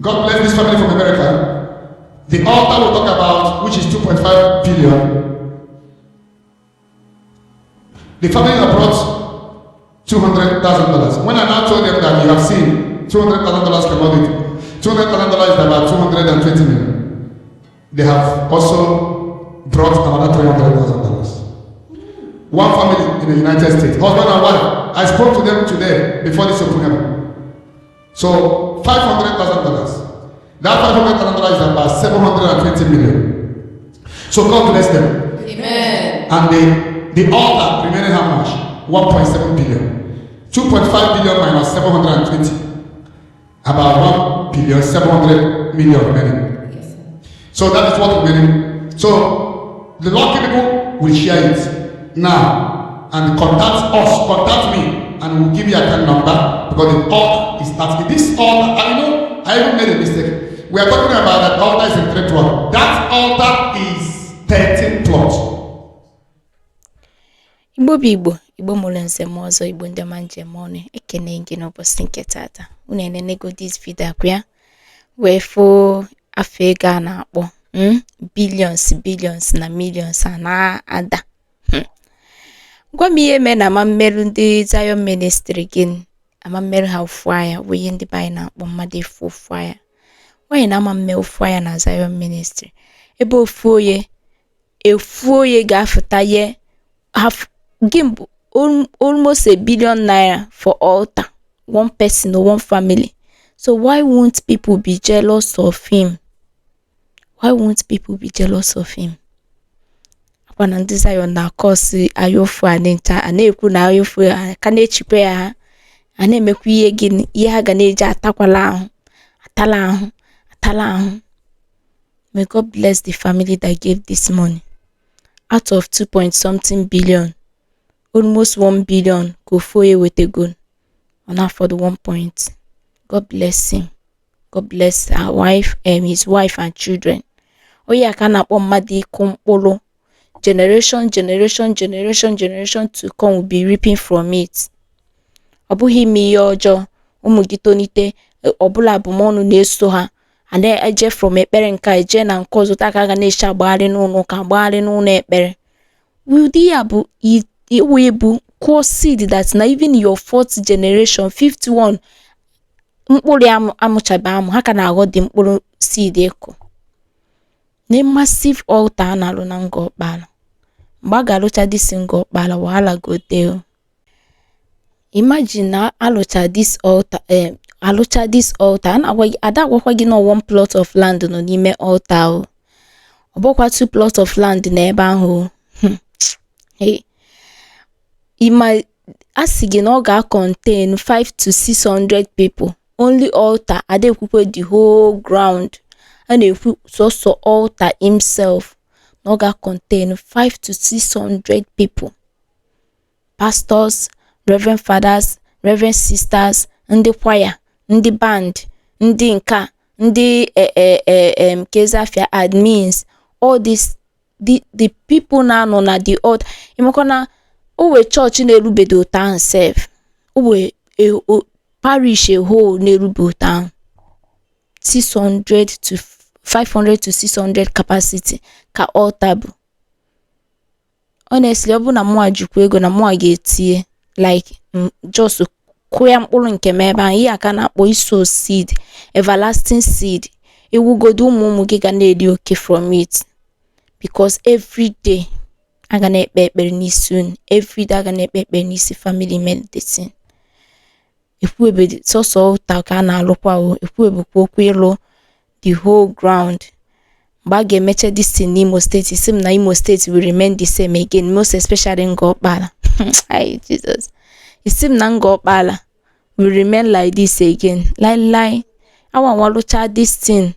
God bless this family from America. The altar we talk about, which is 2.5 billion. The family that brought $200,000. When I now told them that you have seen $200,000 cannot do it. $200,000 is about 220 million. They have also brought another $300,000. One family in the United States, husband and wife. I spoke to them today before this open heaven. So $500,000. That $500,000 is about 720 million. So God bless them. Amen. And the altar remaining how much? 1.7 billion. 2.5 billion minus 720. About 1 billion 700 million remaining. Yes, sir. So that is what remaining. So the lucky people will share it now and contact us, contact me, and we'll give you account number because the altar is starting. This altar, I know I even made a mistake. We are talking about that altar is in three plot. That altar is 13 plots. Igbo bụ Igbo, Igbo mụrụ nze m ọzọ, Igbo ndị ọma njem ọnụ, ekene gị n'ụbọchị nke tata. Unu enenego this video akwa ya wee fụ afọ ego a na-akpọ billions, billions na millions a na-ada. Gwa m ihe mee na ama mmerụ ndị Zion Ministry gị, ama mmerụ ha ụfụ anya bụ ihe ndị be anyị na-akpọ mmadụ ịfụ ụfụ anya. Nwaanyị na ama mme ụfụ anya na Zion Ministry ebe ofu onye efu onye ga-afụta ye half gị bụ almost ₦1 billion for altar, one person or one family. So why won't people be jealous of him? Why won't people be jealous of him? Akwa na ndị Zion na-akọsi anya a ncha a na-ekwu na anya a ka na-echikwa ya, ha a na-emekwa ihe gịnị, ihe ha ga na-eji atakwala ahụ, atala ahụ, atala ahụ. May God bless the family that gave this money. Out of 2 point something billion, almost 1 billion ka ofu onye wetego, ọ na-afọdụ 1 point. God bless him. God bless her wife and his wife and children. Onye a ka a na-akpọ mmadụ ịkụ mkpụrụ, generation, generation, generation, generation to come will be reaping from it. Ọ bụghị ime ihe ọjọọ, ụmụ gị tonite, ọbụla abụmọnụ na-eso ha, a na-eje from ekpere nke a eje na nke ọzọ, taa ka a ga na-eche agbagharị n'ụlọ ụka, agbagharị n'ụlọ ekpere. Ụdị ya bụ iwe bụ kụọ seed that na even your fourth generation, fifth one, mkpụrụ ya amụchabe amụ, ha ka na-aghọ dị mkpụrụ seed ịkụ. Na massive altar a na-alụ na Ngor Okpala. Mgbe a ga-alụcha this Ngor Okpala, wahala go dey o. Imagine na alụcha this altar, alụcha this altar a na-agwa gị, ada agwakwa gị na one plot of land nọ n'ime altar o. Ọ bụkwa two plot of land n'ebe ahụ o. Hey. Ịma a sị gị na ọ ga-contain 5 to 600 people. Only altar, ada ekwukwe the whole ground. A na-ekwu sọsọ altar himself na ọ ga-contain 5 to 600 people. Pastors, reverend fathers, reverend sisters, ndị choir, ndị band, ndị nka, ndị kezafia admins, all this the people na-anọ na the altar. Ịmakwa na o nwee chọọchị na-erubedo otu ahụ sef. O nwee parish a whole na-erube otu ahụ. 600 to 500 to 600 capacity ka altar bụ. Honestly, ọ bụrụ na mụnwa jikwa ego na mụnwa ga-etinye, like just kụọ ya mkpụrụ nke m ebe ahụ. Ihe a ka a na-akpọ isow seed, everlasting seed. Iwugodu ụmụ ụmụ gị ga na-eri oke from it because every day a ga na-ekpe ekpere n'isi unu, everyday a ga na-ekpe ekpere n'isi family mere the thing. Ekwuebedi sọsọ altar ka a na-alụkwa o, ekwuebekwa okwu ịlụ the whole ground. Mgbe a ga-emecha this thing n'Imo State, sị m na Imo State will remain the same again, most especially Ngor Okpala. Ai Jesus. Isi m na Ngor Okpala will remain like this again. Lai lai. Awa nwa lụcha this thing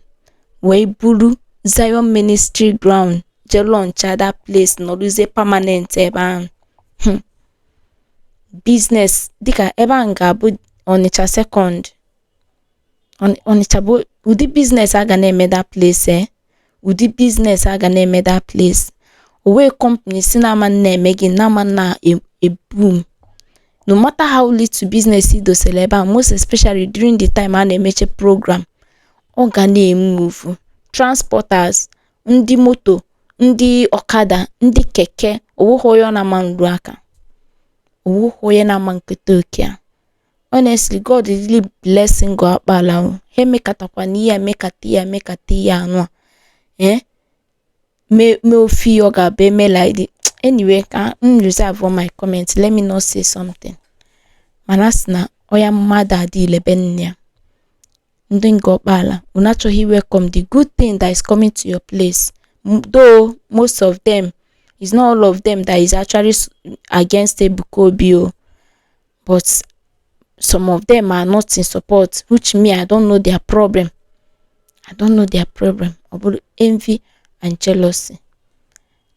wee buru Zion Ministry ground jee launch that place, nọrụzie permanent ebe ahụ. Business dịka ebe ahụ ga-abụ Onitsha second. Onitsha bụ ụdị business a ga na-eme that place eh. Ụdị business a ga na-eme that place. O nwee company si na ama na-eme gị na ama na e-boom. No matter how little business i dosere ebe ahụ, most especially during the time a na-emeche program, Ọ ga na-emove transporters, ndị moto, ndị ọkada, ndị keke. Onweghị onye ọ na-ama nru aka, onweghị onye na-ama nketa oke a. Honestly, God really bless Ngor Okpala o. Ha emekatakwana ihe a, emekata ihe a, emekata ihe anụ a, mee ofe ihe ọ ga-abụ eme like the. Anyway, ka m reserve all my comment. Let me not say something. Mana a sị na ọya mmadụ adị ilebe nne ya. Ndị Ngor Okpala, unu achọghị welcome the good thing that is coming to your place. Though most of them, it's not all of them that is actually against Ebuka Obi o, but some of them are not in support, which me, I don't know their problem. I don't know their problem. Ọ bụrụ envy and jealousy.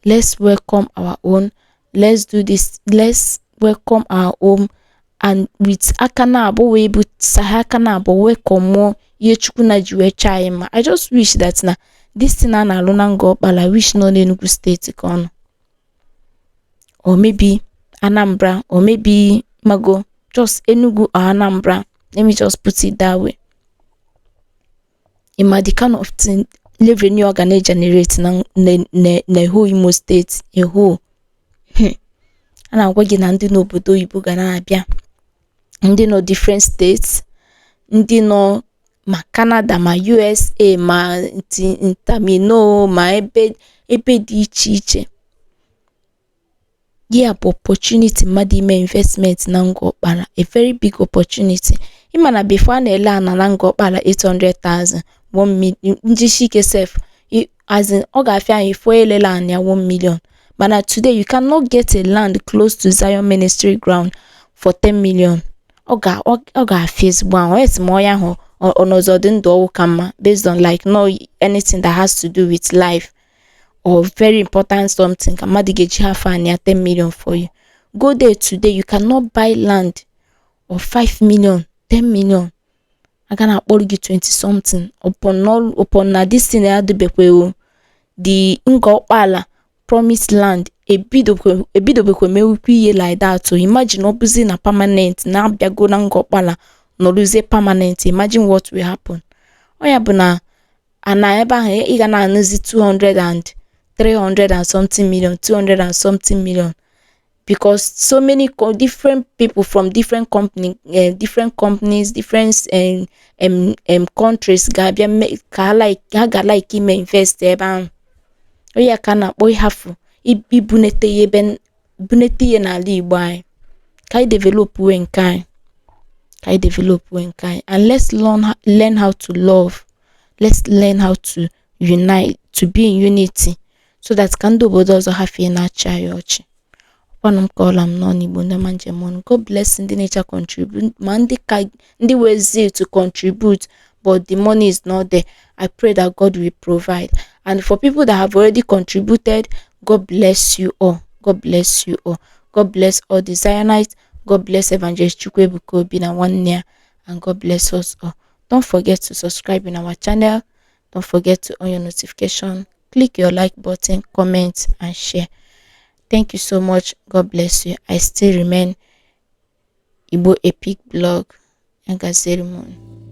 Let's welcome our own. Let's do this. Let's welcome our own and with aka na abụọ wee bụ saghe aka na abụọ welcome ihe Chukwu na ji wee chọọ anyị mma. I just wish that na this thing a na-alụ na Ngor Okpala, wish nọ n'Enugu Steeti ka ọ nọ, or maybe Anambra, or maybe Mago, just Enugu or Anambra. Let me just put it that way. Ịma the kind of thing revenue ọ ga na-generate na whole Imo State, a whole. A na-agwa gị na ndị n'obodo oyibo ga na-abịa, ndị nọ different states, ndị nọ ma Canada, ma USA, ma ntamino, ma ebe ebe dị iche iche. Ya bụ opportunity mmadụ ime investment na Ngor Okpala, a very big opportunity. Ịma na before, a na-ele ana na Ngor Okpala 800,000, 1 million, njisi ike sef, as in ọ ga-afịa anyị fụọ elele ana ya 1 million. Mana today you cannot get a land close to Zion Ministry ground for 10 million. Ọ ga-afịa ezigbo ahụ esi ma onye ahụ ọ nọzọ dị ndụ ọwụ ka mma, based on like no anything that has to do with life or very important something ka mmadụ ga-eji hafe anya ya 10 million for you. Go there today, you cannot buy land of 5 million, 10 million. Aga na-akpọrọ gị 20 something upon all, upon na this thing adịbekwe o. The Ngor Okpala promised land ebidokwe ebidobekwe mewukwa ihe like that o. Imagine ọ bụzi na permanent na-abịago na Ngor Okpala nọrụzie permanent, imagine what will happen. Ọ ya bụ na ana ebe ahụ ị ga na-anụzi 200 and 300 and something million, 200 and something million, because so many different people from different company, different companies, different countries ga-abịa ka ha like ha ga like ime invest ebe ahụ. Ọ ya ka a na-akpọ ịhafụ ibunete ihe ebe bunete ihe n'ala Igbo anyị. Ka anyị develop wee nke anyị, ka anyị develop wee nke anyị, and let's learn how to love. Let's learn how to unite, to be in unity, so that ka ndị obodo ọzọ hafee na-achị anyị ọchị. Ọkwanụ m ka ọla m n'ọnụ. Igbo ndị ọma njem ọnụ, God bless ndị na-echa contribute, ma ndị ka ndị wee zeal to contribute but the money is not there. I pray that God will provide. And for people that have already contributed, God bless you all. God bless you all. God bless all the Zionites. God bless Evangelist Chukwuebuka Obi na nwanne ya, and God bless us all. Don't forget to subscribe in our channel. Don't forget to on your notification, click your like button, comment and share. Thank you so much. God bless you. I still remain Igbo Epic Blog. Ya gaziere m unu.